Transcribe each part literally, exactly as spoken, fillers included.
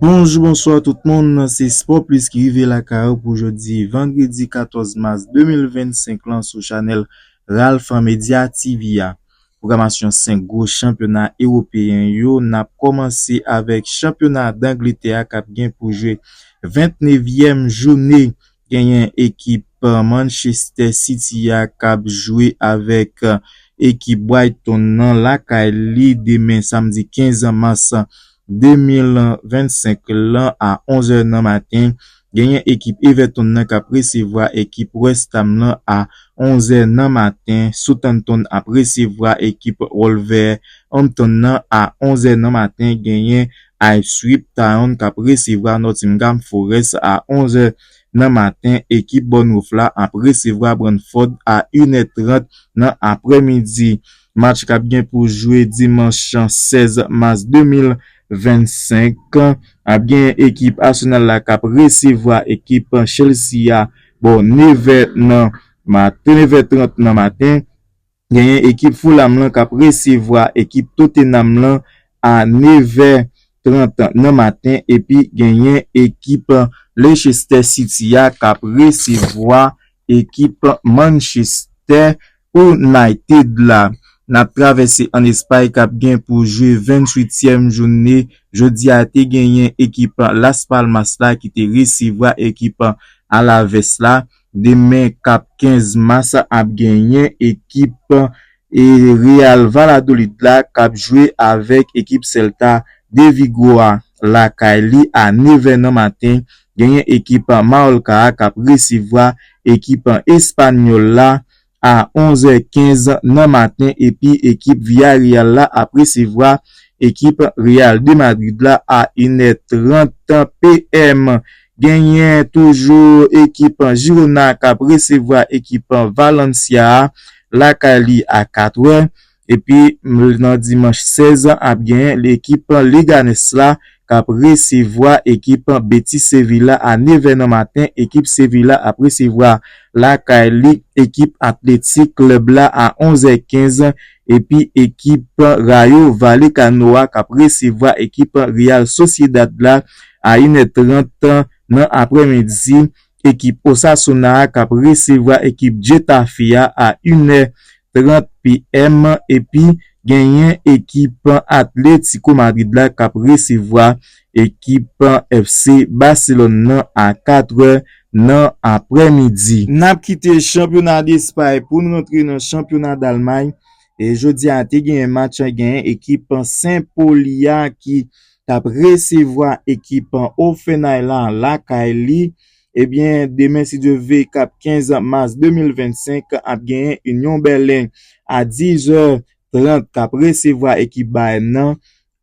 Bonjou, bonswa tout moun, se Sport Plus ki rive lakay ou pou jodi vandredi katòz mas de mil vennsenk lan sou chanèl Ralph Media T V a. Pwogramasyon senk gwo chanpyona ewopeyen yo, n ap kòmanse avèk chanpyona Dangletè a k ap gen pou jwe vennevyèm jounen. Genyen ekip Manchester City a k ap jwe avèk ekip Brighton nan lakay li demen samdi kenz mas de mil vennsenk lan a onzè nan maten. Genyen ekip Everton nan k ap resevwa ekip West Ham lan a onzè nan maten. Southampton ap resevwa ekip Wolverhampton nan a onzè nan maten. Genyen Ipswich Town k ap resevwa Nottingham Forest a onzè nan maten. Ekip Bournemouth la ap resevwa Brentford a inè trant nan aprèmidi. Match k ap gen pou jwe dimanch sèz mas de mil vennsenk ap gen ekip Arsenal la k ap resevwa ekip Chelsea a bò nevè nan maten, nevè trant nan maten. Genyen ekip Fulham lan k ap resevwa ekip Tottenham lan a nevè trant nan maten, epi genyen ekip Leicester City a k ap resevwa ekip Manchester United la. N ap travèse ann Espay k ap gen pou jwe venntuityèm jounen. Jodi a te genyen ekip Las Palmas la ki te resevwa ekip Alaves la. Demen k ap kenz mas ap genyen ekip e Real Valladolid la k ap jwe avèk ekip Celta de Vigo a lakay li a nevè nan maten. Genyen ekip Mallorca a k ap resevwa ekip Espanyòl la a onzè kenz nan maten, epi ekip Villarreal la ap resevwa ekip Real de Madrid la a inè trant P M. Genyen toujou ekip Girona k ap resevwa ekip Valencia a lakay li a katrè. Epi nan dimanch sèz ap genyen ekip Leganes la k ap resevwa ekip Betis Sevilla a nevè nan maten. Ekip Sevilla ap resevwa lakay li ekip Athletic Club la a onzè kenz. Epi ekip Rayo Vallecano a k ap resevwa ekip Real Sociedad la a inè trant nan aprèmidi. Ekip Osasuna a k ap resevwa ekip Getafe a a inè trant P M. Epi genyen ekip Atletico Madrid la k ap resevwa ekip F C Barcelone nan a katrè nan aprèmidi. N ap kite chanpyona Despay pou n rantre nan chanpyona Dalmay. E jodi a te genyen match, genyen ekip Saint Pauli a ki t ap resevwa ekip Hoffenheim la lakay li. Ebyen, demen, si Dye vle, k ap kenz mas de mil vennsenk, ap genyen Union Berlin a diz è trant k ap resevwa ekip Bayern nan.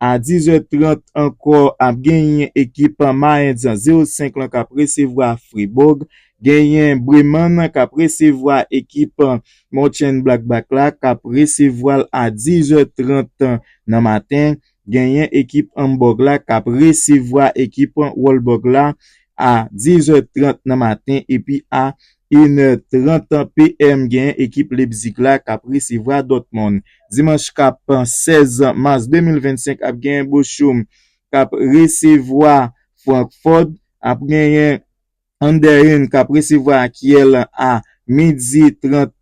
A diz è trant ankò, ap genyen ekip Mainz zewo senk lan k ap resevwa Fribourg. Genyen Bremen k ap resevwa ekip Mönchengladbach la, k ap resevwa l a diz è trant nan maten. Genyen ekip Hamburg la k ap resevwa ekip Wolfsburg la a diz è trant nan maten, epi a inè trant P M, genyen ekip Leipzig la k ap resevwa Dortmund. Dimanch k ap sèz mas de mil vennsenk, ap genyen Bochum k ap resevwa Frankfurt, ap genyen Anderlecht k ap resevwa Kiel a midi trant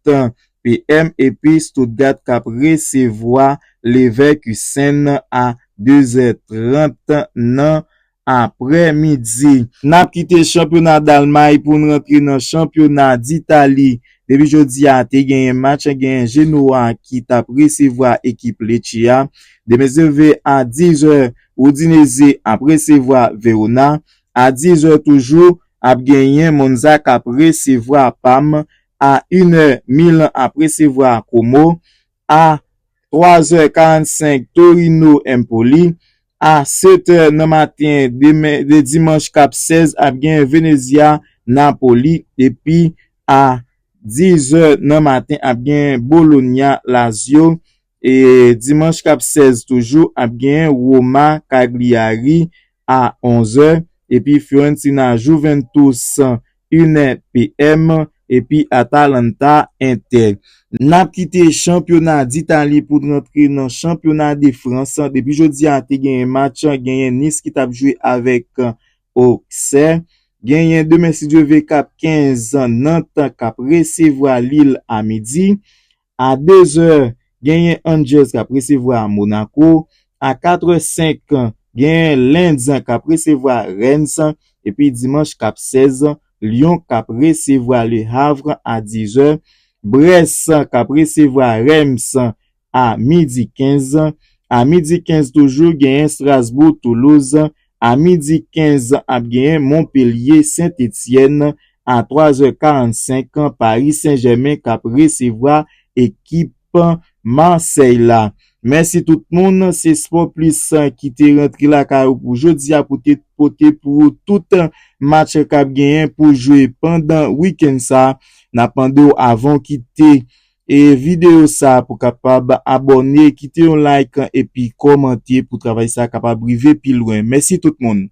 P M, epi Stuttgart k ap resevwa Leverkusen a de zè trant nan aprèmidi. N ap kite chanpyona Dalmay pou n rantre nan chanpyona Ditali. Depi jodi a, te genyen match, genyen Genoa ki t ap resevwa ekip Lecce a. Demen, se leve a diz è, Udinese ap resevwa Verona. A diz è toujou, ap genyen Monza k ap resevwa Parme. A inè, Milan ap resevwa Como. A twa zè karannsenk, Torino Empoli. A sèt è nan maten, demen, de dimanch k ap sèz, ap gen Venezia Napoli. Epi a diz è nan maten, ap gen Bologna Lazio. E dimanch k ap sèz toujou, ap gen Roma Cagliari a onz è. Epi Fiorentina Juventus inè P M. epi Atalanta Inter. N ap kite chanpyona Ditali pou n rantre nan chanpyona de Frans. Depi jodi a, te genyen match, genyen Nice ki t ap jwe avèk Auxerre. Genyen demen, si Dye vle, k ap kenz, Nantes k ap resevwa Lille a midi. A dezè, genyen Angers k ap resevwa Monaco. A katrè senk, genyen Lens k ap resevwa Rennes. Epi dimanch k ap sèz, Lyon k ap resevwa Le Havre a dizè. Brest k ap resevwa Reims a midi kenz. A midi kenz toujou, genyen Strasbourg, Toulouse. A midi kenz, ap genyen Montpellier, Saint-Étienne. A twa zè karannsenk, Paris Saint-Germain k ap resevwa ekip Marseille la. Mèsi tout moun, se Sport Plus ki te rantre lakay ou pou jodi a pou te pote pou ou tout match k ap genyen pou jwe pandan wikenn sa. N ap mande w avan w kite e videyo sa pou kapab abòne, kite yon like epi kòmante pou travay sa kapab rive pi lwen. Mèsi tout moun.